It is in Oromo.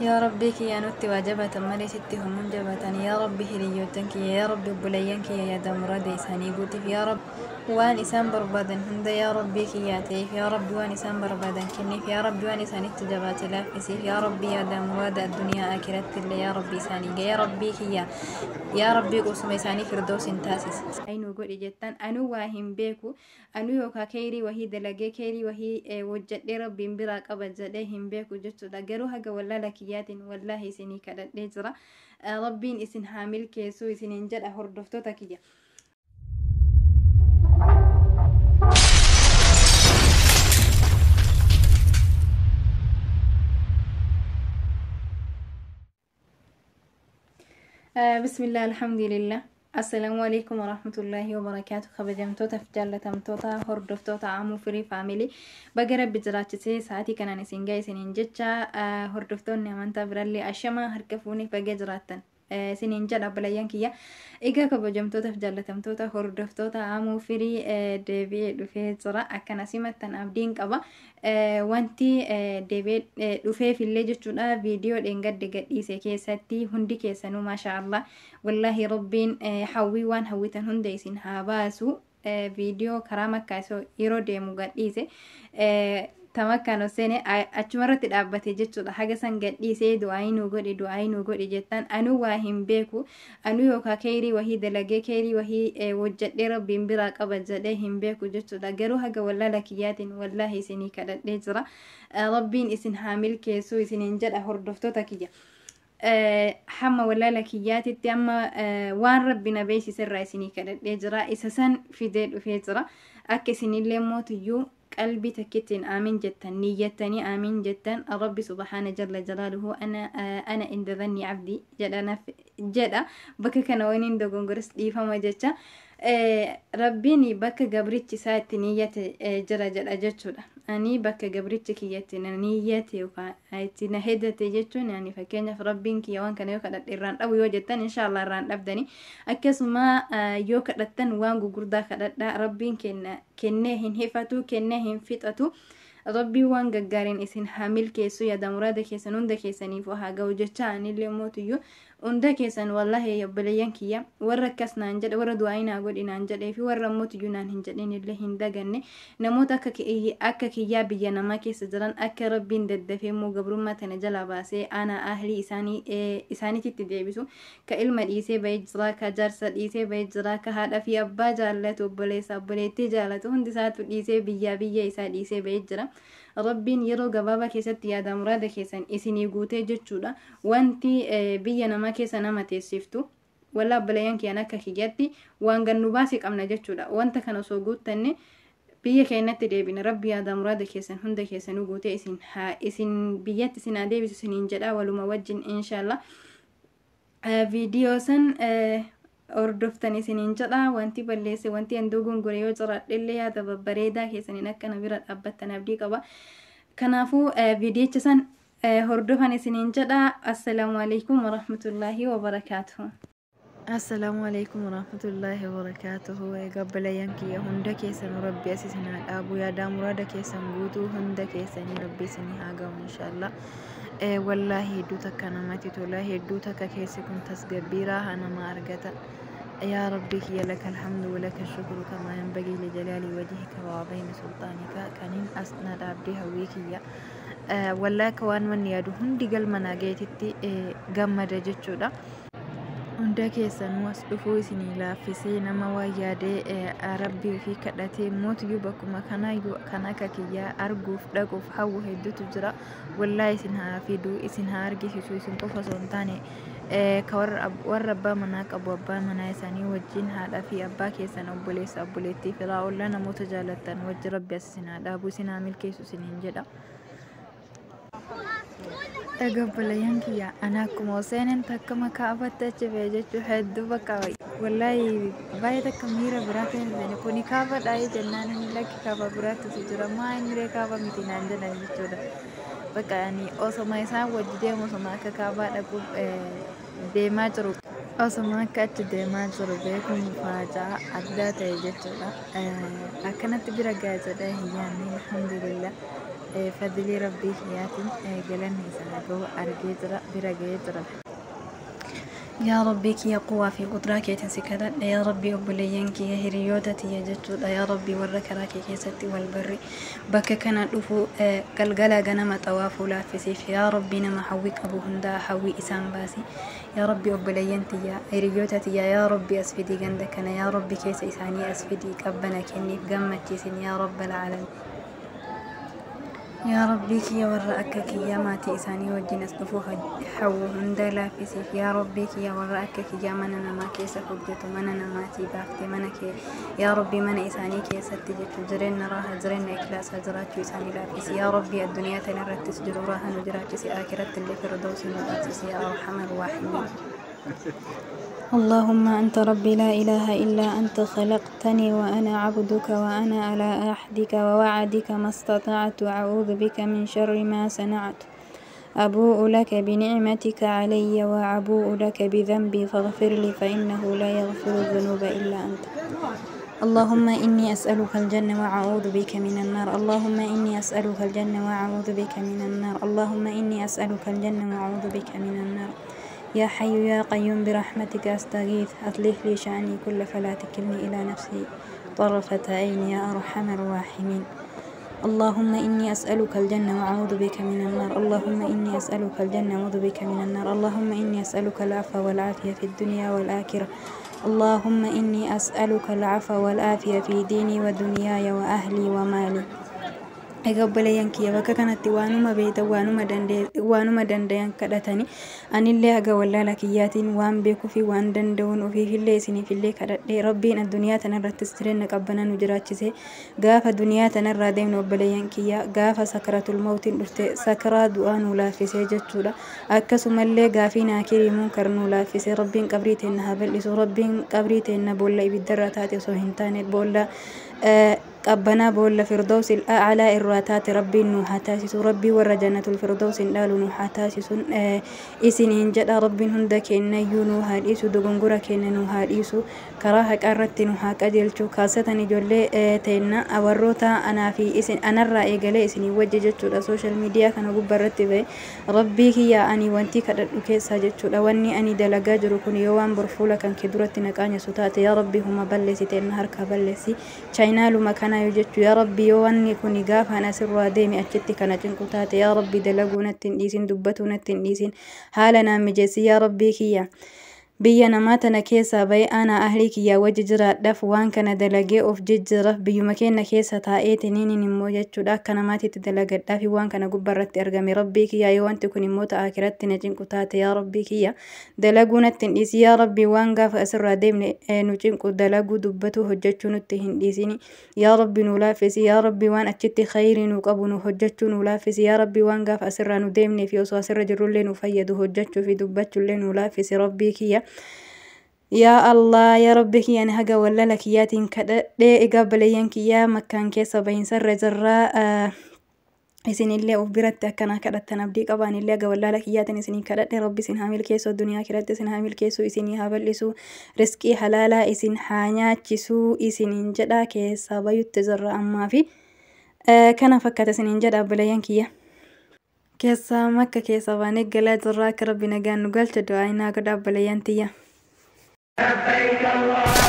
Yaa Rabbii kiyya, nutti waa jabatan malee sitti homuun jabatan. Yaa Rabbi, hiriyoottan kiyya, yaa Rabbi, obboleeyyan kiyya yaada muraada isaanii guutiif. Yaa Rabbi, waan isaan barbaadan hunda yaa Rabbii kiyyaa ta'eef. Yaa Rabbi, waan isaan barbaadan kenniif. Yaa Rabbi, waan isaanitti jabaate laaffisiif. Yaa Rabbi, yaada muraada addunyaa akiratti illee yaa Rabbi isaanii gahe. Yaa Rabbii kiyya, yaa Rabbii, qubsuma isaanii firdoos hin taasise. Ayinuu godhi jettan, anuu waa hin beeku. Anuu yookaan keerii wahii dalagee, keerii wahii hojjedhee Rabbiin biraa qaba jedhee hin beeku jechuudha. Garuu haga wallaala kiyyaatiin wallaahi isinii kadhadhee jira. Rabbiin isin haa milkeessuu isiniin jedha, hordoftoota kiyya. Bismillah, alhamdulillah. Assalaamu alaikum warahmatullaahi wabarakaatu. Kabajamtoota fi jaallatamtoota hordoftoota Amuu Firii Faamilii, baga Rabbi jiraachisee sa'aatii kanaan isin gahe isiniin jecha. Hordoftoonni amantaa birallee ashama harka fuunee, baga jiraattan isiniin jedha, obboleeyyan kiyya. Egaa kabajamtoota fi jaallatamtoota hordoftoota Amuu Firii, deebi'ee dhufee jira. Akkana simattan abdiin qaba. Wanti deebi'ee dhufeefillee jechuudha, viidiyoo dheengadde gadhiise keessatti hundi keessanuu maasha Allah, wallaahi Rabbiin hawwii waan hawwitan hunda isin haa baasu. Viidiyoo karaa Makkaa yeroo deemu gadhiise, tamakkaan osseene achumarratti dhaabbate jechuudha. Haga san gadhiisee du'aayii nuu godhi, du'aayii nuu godhi jettan, anuu waa hin beeku. Anuu yookaan keerii wahii dalagee, keerii wahii hojjedhee Rabbiin biraa qaba jedhee hin beeku jechuudha. Garuu haga wallaala kiyyaatiin wallaahi isinii kadhadhee jira. Rabbiin isin haa milkeessuu isiniin jedha, hordoftoota kiyya. Hamma wallaala kiyyaatitti amma waan Rabbi na beeksise irraa isinii kadhadhee jira. Isa san fidee dhufee jira. Akka isinillee mootuyyuu qalbii takkittiin aamin jettan, niyyattanii aamin jettan, Rabbi subhaana jalla jalaaluhu ana inda dhanni abdi jedha jedha. Bakka kana waniin dogongoris dhiifama jecha. Rabbiin bakka gabrichi isaa itti niyyate jira jedha jechuudha. Ani bakka gabrichi kiyya itti na niyyate yookaan itti na hedate jechuun, ani fakkeenyaaf Rabbiin kiyya waan kana yoo kadhadhe irraan dhabu yoo jettan, inshaallah irraan dhabdani. Akkasuma yoo kadhattan waan gugurdaa kadhadhaa. Rabbiin kenna kennee hin hifatu, kennee hin fixatu. Rabbiin waan gaggaariin isin haa milkeessu, yaada muraada keessan hunda keessaniif haa ga'u jecha. Anillee mootuyyuu hunda keessan wallaahi obboleeyyan kiyya, warra akkas naan jedhe, warra du'aayii naa godhi naan jedhee fi warra mootuyyuu naan hin jedhin illee hin daganne. Namoota akka kiyyaa biyya namaa keessa jiran akka Rabbiin daddafee immoo gabrummaa tana jalaa baasee aanaa ahlii isaanii isaaniitti deebisu. Ka ilma dhiisee bahee jira, ka jaarsa dhiisee bahee jira, ka haadha fi abbaa jaallatu, obboleessa obboleettii jaallatu hundi isaatu dhiisee biyyaa biyya isaa dhiisee bahee jira. Rabbiin yeroo gabaabaa keessatti yaada muraada keessan isinii guutee jechuudha. Wanti biyya namaa keessa nama teessiftu, walla obboleeyyan kiyyan, akka kiyyatti waan gannu baasii qabna jechuudha. Wanta kana osoo guuttanne biyya keenyatti deebina. Rabbi yaada muraada keessan hunda keessanuu guutee isin haa isin biyyatti isin haa deebisu isiniin jedha waluma wajjin inshaallah. Viidiyoo san hordoftan isiniin jedha. Wanti balleesse, wanti handuu gongore yoo jiraadhe, yaada babbareedaa keessaniin akkana bira dhaabbattan abdii qaba. Kanaafuu viidiyicha san hordofan isiniin jedha. Assalaamu alaikum warahmatullaahi wabarakaatuhu. Assalaamu alaikum warahmatullaahi wabarakaatuhu. Egaa obboleeyyan kiyya, hunda keessan Rabbi as isin haa dhaabu, yaadaa muraada keessan guutuu hunda keessanii Rabbi isinii haa ga'u inshaallah. Wallaahi hedduu takka namatti tola, hedduu takka keessi kun tasgabbii raaha nama argata. Yaa Rabbi kiyya, laka alhamdu wa laka shukru kamaa yanbagii li jalaali wajhika wa azimi sultaanika. Kanin as na dhaabdee hawwii kiyya. Wallaahi akka waan manni yaadu hundi galma naa gaheetitti gammada jechuudha. Hunda keessanuu as dhufuu isinii laaffisee, nama waan yaadee Rabbii ofii kadhatee mootiyyuu bakkuma kanaayyuu kan akka kiyyaa arguuf dhaquuf hawwu hedduutu jira. Wallaahi isin haa fiduu, isin haa argisiisu. Isin qofa osoo hin taane, ka warra abbaa manaa qabu abbaa manaa isaanii wajjin, haadhaa fi abbaa keessan, obboleessa obboleettii, firaa ollaa, namoota jaalattan wajji Rabbi as isin haa dhaabu, isin haa milkeessu isiniin jedha. Egaa obboleeyyan kiyya, ana akkuma Husseinin takka makaabatti achi ba'e jechuu, hedduu bakka wallaahi baay'ee takka miira biraa keessa seene. Kuni kaabadha jennaan, inni lakki kaaba biraatti jira, maa inni ree kaaba miti naan jedhan jechuudha. Bakka ani osoma isaan wajji deemu, osoma akka kaabaa dhaquuf deemaa jiru, osoma akka achi deemaa jiru beekuun faajaa addaa ta'e jechuudha. Akkanatti bira ga'a jedhee hin yaadne, alhamdulillah. Fadlii rabbii kiyyaatiin galanni isaa gahu argee jira, bira gahee jira. Yaa Rabbii kiyya, quwaa fi qudraa keetiin si kadhadha. Yaa Rabbii, obboleeyyan kiyya, hiriyoota tiyya jechuudha. Yaa Rabbii, warra karaa kee keessatti wal barri bakka kana dhufu galgala ganama xawaafuu laaffisiif. Yaa Rabbii, nama hawwii qabu hundaa hawwii isaan baasi. Yaa Rabbii, obboleeyyan tiyya, hiriyoota tiyya, yaa Rabbii as fidii ganda kana. Yaa Rabbii, keessa isaanii as fidii, qabbana kenniif, gammachiisin, yaa Rabbal aalamiin. Yaa Rabbii kiyya, warra akka kiyyaa maatii isaanii wajjin as dhufuu hawwu hunda laaffisiif. Yaa Rabbii kiyya, warra akka kiyyaa mana namaa keessa hojjetu mana namaatii baaftee mana kee, yaa Rabbii, mana isaanii keessatti jechuun jireenya raaha, jireenya ikhlaasaa jiraachuu isaanii laaffisi. Yaa Rabbii, addunyaa tana irrattis jiru raaha nu jiraachisi, akiratti illee firdawsii nu dhaabsisi, yaa arhamar raahimiin. اللهم أنت ربي لا إله إلا أنت، خلقتني وأنا عبدك وأنا على عهدك ووعدك ما استطعت، أعوذ بك من شر ما صنعت، أبوء لك بنعمتك علي وأبوء لك بذنبي فاغفر لي فإنه لا يغفر الذنوب إلا أنت. اللهم إني أسألك الجنة وأعوذ بك من النار. اللهم إني أسألك الجنة وأعوذ بك من النار. اللهم إني أسألك الجنة وأعوذ بك من النار. يا حي يا قيوم برحمتك أستغيث، أصلح لي شأني كله فلا تكلني إلى نفسي طرفة عين يا أرحم الراحمين. اللهم إني أسألك الجنة وأعوذ بك من النار. اللهم إني أسألك الجنة وأعوذ بك من النار. اللهم إني أسألك العفو والعافية في الدنيا والآخرة. اللهم إني أسألك العفو والعافية في ديني ودنياي وأهلي ومالي. Egaa obboleeyyan kiyya, bakka kanatti waanuma beektan, waanuma dandayan kadhatanii, anillee haga wallaala kiyyaatiin waan beekuu fi waan danda'uun ofiifillee isiniifillee kadhadhee, Rabbiin addunyaa tanarrattis jireenya qabbana nu jiraachise, gaafa duniyaa tanarraa deemnu, obboleeyyan kiyya, gaafa sakaratul mawtiin dhufte sakaraa du'aa nu laaffisee jechuudha. Akkasumallee gaafii naakirii munkar nu laaffisee, Rabbiin qabrii teenna haa bal'isu. Rabbiin qabrii teenna boolla ibiddarraa taate osoo hin taane boolla qabbanaa, boolla firdawsi a'laa irraa taate Rabbiin nu haa taasisu. Rabbii warra jannatul firdawsin dhaalu nu haa taasisu isiniin jedha. Rabbiin hunda keenyayyuu nu haa dhiisu, dogongora keenya nu haa dhiisu, karaa haqaa irratti nu haa qajeelchu. Kaasatan ijoollee teenna, warroota anaa fi isin anarraa eegalee isinii wajji jechuudha social media kana gubbaa irratti ba'e, Rabbii kiyya, ani wanti kadhadhu keessaa jechuudha, wanni ani dalagaa jiru kun yoo waan bor fuula kan kee duratti na qaanyesu taate, yaa Rabbi, huma balleessite na harkaa balleessi chaayinaaluma kana yoo jechuu. Yaa Rabbi, yoo wanni kun gaafa ana asirraa deeme achitti kana cinqu taate, yaa Rabbi, dalaguu natti hin dhiisin, dubbatuu natti hin dhiisin, haala naan mijeessi. Yaa Rabbii kiyya, biyya namaa tana keessaa ba'ee ana ahlii kiyyaa wajji jiraadhaaf waan kana dalagee of jijjiiraf, biyyuma keenya keessa taa'eetiniin immoo jechuudha akka namaatitti dalagadhaaf waan kana gubbaarratti argame. Rabbii kiyya, yoo wanti kun immoo ta'a akiratti na cinqu taate, yaa Rabbii kiyya, dalaguu natti hin dhiisi. Yaa Rabbii, waan gaafa asirraa deemne nu cinqu dalaguu, dubbatu, hojjechuu nutti hin dhiisini. Yaa Rabbi, nu laaffisi. Yaa Rabbi, waan achitti khayrii nu qabu nu hojjechuu nu laaffisi. Yaa Rabbi, waan gaafa asirraa nu deemnee fi osoo asirra jirrullee nu fayyadu hojjechuu fi dubbachuullee nu laaffisi, Rabbii kiyya. Yaa Allah, yaa Rabbi kiyya, ani haga wallala kiyyaatiin kadhadhee. Egaa obboleeyyan kiyyaa, makkaan keessa bahinsarra jirraa, isinillee of biratti akkanaa kadhattan abdii qabaan. Illee haga wallaala kiyyaatiin isinii kadhadhe. Rabbi isin haa milkeessu, addunyaa kiratti isin haa milkeessu, isinii haa bal'isu, riskii halaalaa isin haa nyaachisuu isiniin jedha. Keessaa bayutti jirra ammaa fi kana fakkaata isiniin jedha, obboleeyyan kiyya. Keessaa Makka keessa baanee galaa jirra. Akka Rabbi nagaan nu galcha du'aa inaa godha, obboleeyyan tiyya. لبيك الله.